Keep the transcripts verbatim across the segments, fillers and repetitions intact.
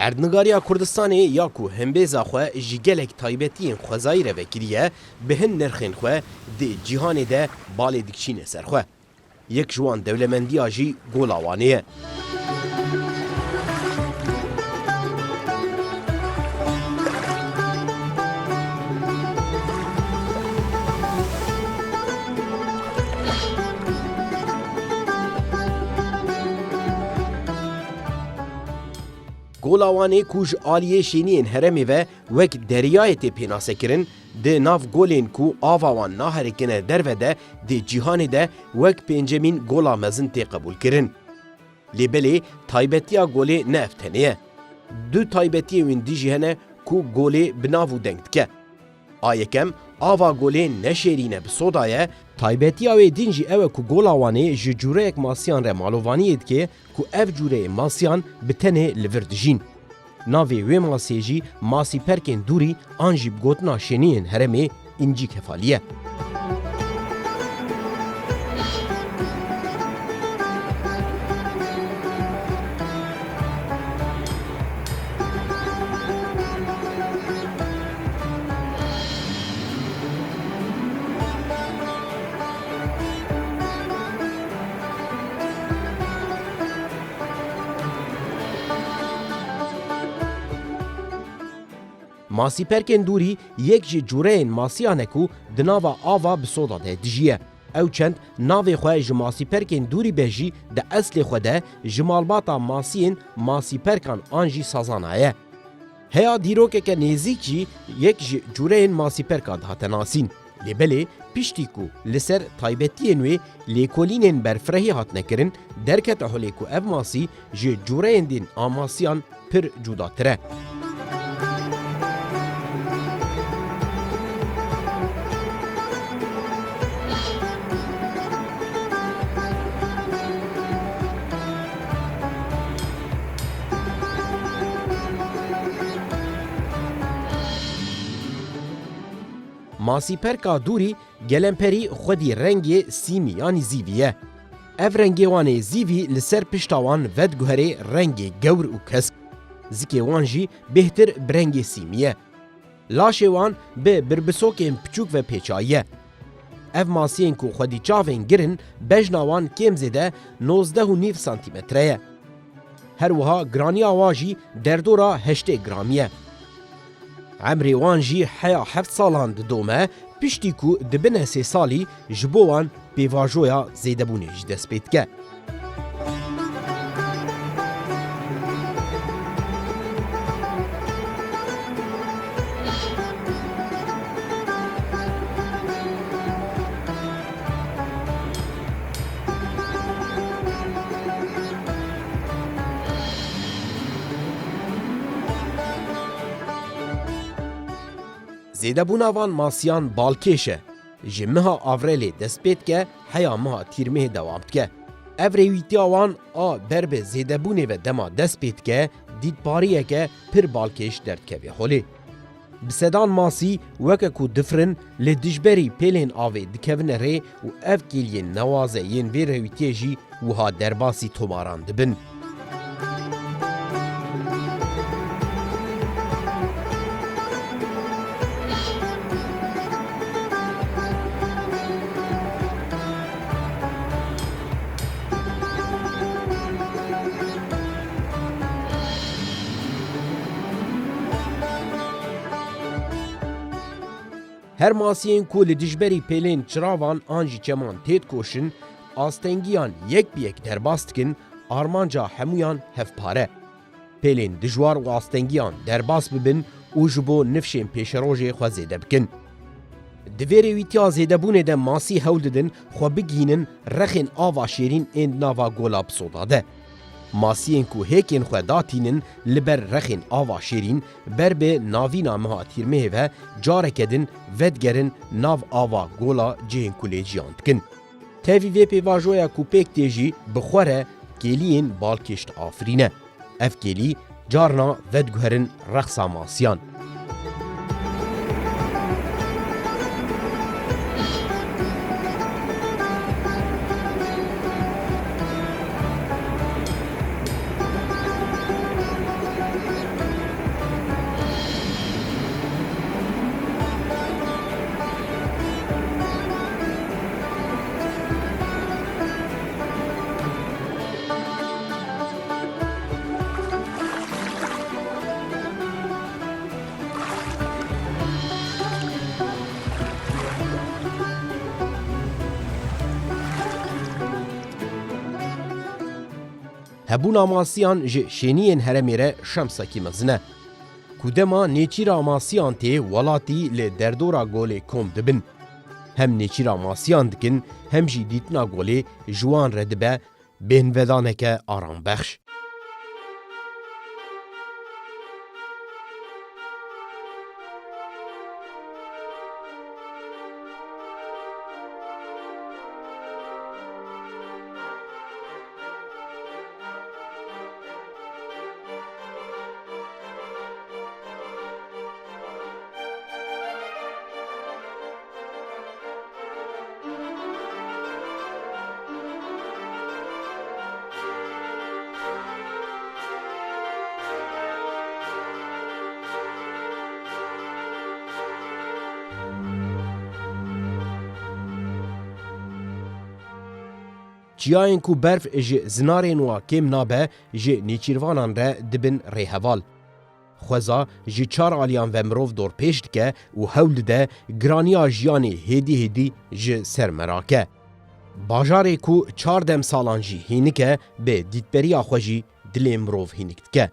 Erdnigariya Kurdistanê ya ku hembêza xwe ji gelek taybetiyên xwezayî re vekiriye, bi hin nirxên xwe di cîhanê de balê dikişîne ser xwe. Yek ji wan dewlemendiya jî Gola Wanê ye. Gola Wanê ku ji aliyê şêniyên herêmê ve wek deriyayê tê pênasekirin, di nav golên ku ava wan naherikine derve de di cîhanê de wek pêncemîn gola mezin tê qebûlkirin. Lê belê taybetiya golê ne ev tenê ye. Du taybetiyên wî din jî hene ku golê bi nav û deng dike. A yekem, ava golê ne şêrîn e, bi soda ye. Taybetiya wê din jî ew e ku Gola Wanê ji cûreyek masiyan re malovaniyê dike ku ev cûreyê masiyan bi tenê li vir dijîn. Navê wê masê jî masîperkên dûrî an jî bi gotina şêniyên herêmê încî kefalî ye. Masîperkên dûrî yek ji cûreyên masiyan e ku di nava ava bi soda de dijiye. Ew çend navê xwe ji masîperkên dûrî be jî di eslê xwe de ji malbata masiyên masîperkan an jî sazana ye. Heya dîrokeke nêzîk jî yek ji cûreyên masîperka dihate nasîn. Lê belê piştî ku li ser taybetiyên wê lêkolînên berfirehî hatine kirin, derkete holê ku ev masî ji cûreyên din a masiyan pir cudatir e. Masîperka dûrî gelemperî xwedî rengê sîmî yanî zîvî ye. Ev rengê wan ê zîvî li ser pişta wan vediguherê rengê gewr û kesk. Zikê wan jî bêhtir bi rengê sîmî ye. Laşê wan bi birbisokên piçûk ve pêçayî ye. Ev masiyên ku xwedî çavên gir in, bejna wan kêm zêde nozdeh û nîv santîmetre ye. Her wiha giraniya wa jî derdora heştê gramî ye. Emrê wan jî heya heft salan didome, piştî ku dibine sê salî ji bo wan pêvajoya zêdebûnê jî dest pê dike. Zêdebûna van masiyan balkêş e. Ji meha Avrelê dest pê dike, heya meha Tîrmehê dewam dike. Ev rêwîtiya wan a ber bi zêdebûnê ve dema dest pê dike, dîtbariyeke pir balkêş derdikeve holê. Bi sedan masî weke ku difirin, li dijberî pêlên avê dikevine rê û ev kêliyên newaze yên vê rêwîtiyê jî wiha derbasî tomaran dibin. Her masiyên ku li dijberî pêlên çiravan an jî çeman têdikoşin, astengiyan yek bi yek derbas dikin, armanca hemûyan hevpar e. Pêlên dijwar û astengiyan derbas bibin û ji bo nifşên pêşerojê xwe zêde bikin. Di vê rêwîtiya zêdebûnê de masî hewl didin xwe bigihînin rexên ava şêrîn ên di nava gola Bisoda de. Masiyên ku hêkên xwe datînin li ber rexên ava şêrîn, ber bi navîna meha Tîrmehê ve careke din vedigerin nav ava gola cihên ku lê jiyan dikin. Tevî vê pêvajoya ku pêk tê jî bi xwe re kêliyên balkêş diafirîne. Ev kêlî carna vediguherin reqsa masiyan. Hebûna masiyan ji şêniyên herêmê re şemsekî mezin e. Ku dema nêçîra masiyan tê, welatî li derdora golê kom dibin. Hem nêçîra masiyan dikin, hem jî dîtina golê ji wan re dibe bêhnvedaneke arambexş. Çiyayên ku berf ji zinarên wa kêm nabe, ji nêçîrvanan re dibin rêheval. Xweza ji çar aliyan ve mirov dorpêç dike û hewl dide giraniya jiyanê hêdî hêdî ji ser merake. Bajarê ku çar demsalan jî hînik e, bi dîtberiya xwe jî dilê mirov hînik dike.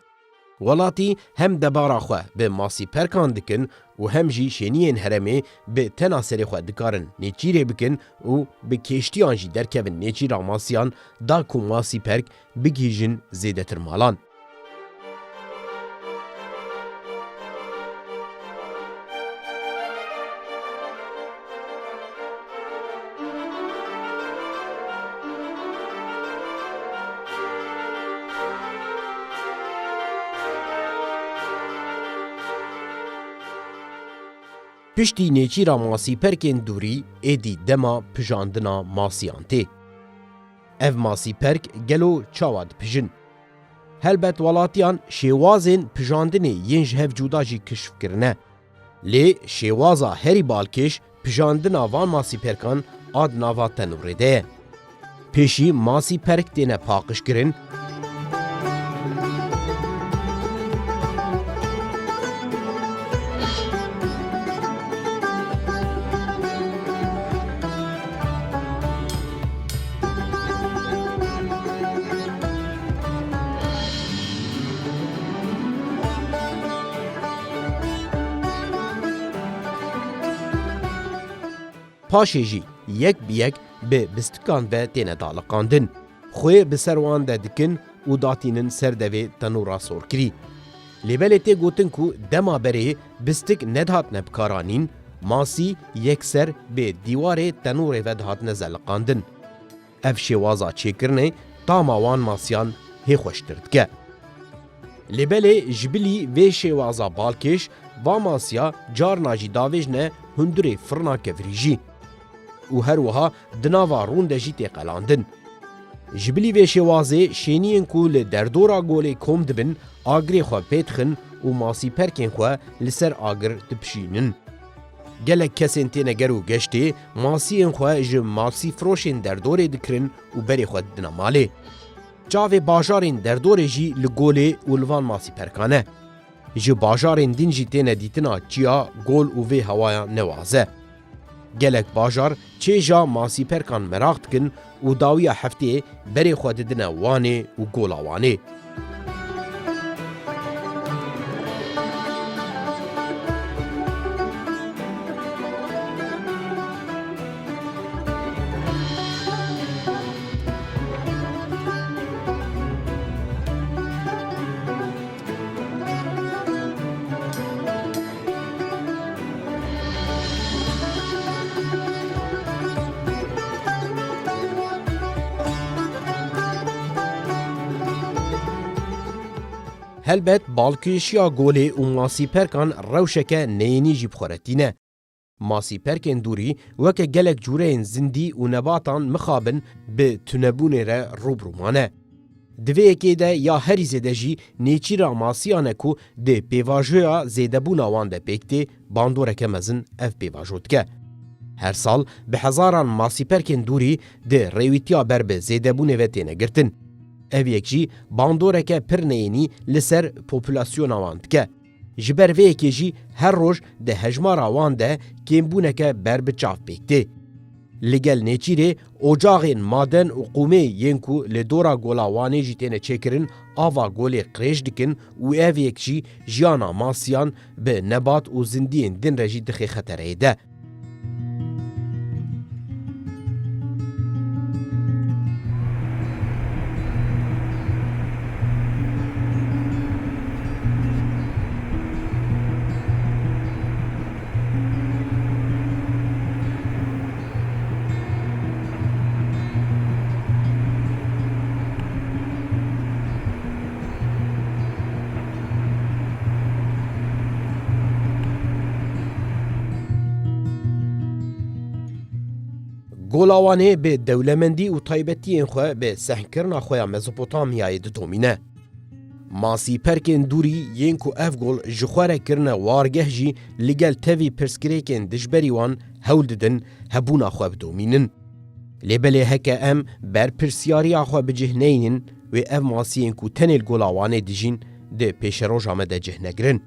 Welatî hem debara xwe bi masîperkan dikin û hem jî şêniyên herêmê bi tena serê xwe dikarin nêçîrê bikin û bi kêştiyan jî derkevin nêçîra masiyan, da ku masîperk bigihîjin zêdetir malan. Piştî nêçîra masîperkên dûrî, êdî dema pijandina masiyan tê. Ev masîperk gelo çawa dipijin? Helbet welatiyan şêwazên pijandinê yên ji hev cuda jî kişf kirine. Lê şêwaza herî balkêş pijandina van masîperkan a di nava tenûrê de ye. Pêşî masîperk têne paqijkirin. Paşê jî yek bi yek bi bistikan ve têne daliqandin. Xwê bi ser wan de dikin û datînin ser devê tenûra sorkirî. Lê belê tê gotin ku dema berê bistik nedihatine bikaranîn, masî yekser bi dîwarê tenûrê ve dihatine zeliqandin. Ev şêwaza çêkirinê tama wan masiyan hê xweştir dike. Lê belê ji bilî vê şêwaza balkêş, va masiya carna jî davêjne hundirê firna kevirî jî. Û her wiha di nava rûn de jî tê qelandin. Ji bilî vê şêwazê şêniyên ku li derdora golê kom dibin, agirê xwe pê dixin û masîperkên xwe li ser agir dipişînin. Gelek kesên têne ger û geştê, masiyên xwe ji masîfiroşên derdorê dikirin û berê xwe didine malê. Çavê bajarên derdorê jî li golê û li van masîperkan e. Ji bajarên din jî têne dîtina çiya, gol û vê hewaya newaze. Gelek bajar çêja masîperkan meraq dikin û dawiya hefteyê berê xwe didine Wanê û Gola Wanê. Helbet balkêşiya golê û masîperkan rewşeke neyênî jî bi xwe re tîne. Masîperkên dûrî weke gelek cûreyên zindî û nebatan mixabin bi tunebûnê re rû bi rû mane. Di vê yekê de ya herî zêde jî nêçîra masiyan e ku di pêvajoya zêdebûna wan de pêk tê, bandoreke mezin ev pêvajo dike. Her sal bi hezaran masîperkên dûrî di rêwîtiya ber bi zêdebûnê ve têne girtin. Ev yek jî bandoreke pir neyênî li ser populasyona wan dike. Ji ber vê yekê jî her roj di hejmara wan de kêmbûneke ber bi çav pêk tê. Li gel nêçîrê ocaxên maden û qûmê yên ku li dora Gola Wanê jî têne çêkirin, ava golê qirêj dikin û ev yek jî jiyana masiyan bi nebat û zindiyên din re jî dixê xetereyê de. Gola Wanê bi dewlemendî û taybetiyên xwe bi sehnkerina xwe ya Mezopotamyayê didomîne. Masîperkên dûrî yên ku ev gol ji xwe re kirine wargeh jî li gel tevî pirsgirêkên dijberî wan hewl didin hebûna xwe bidomînin. Lê belê heke em berpirsiyariya xwe bi cih neynin, wê ev masiyên ku tenê li Gola Wanê dijîn di pêşeroja me de cih negirin.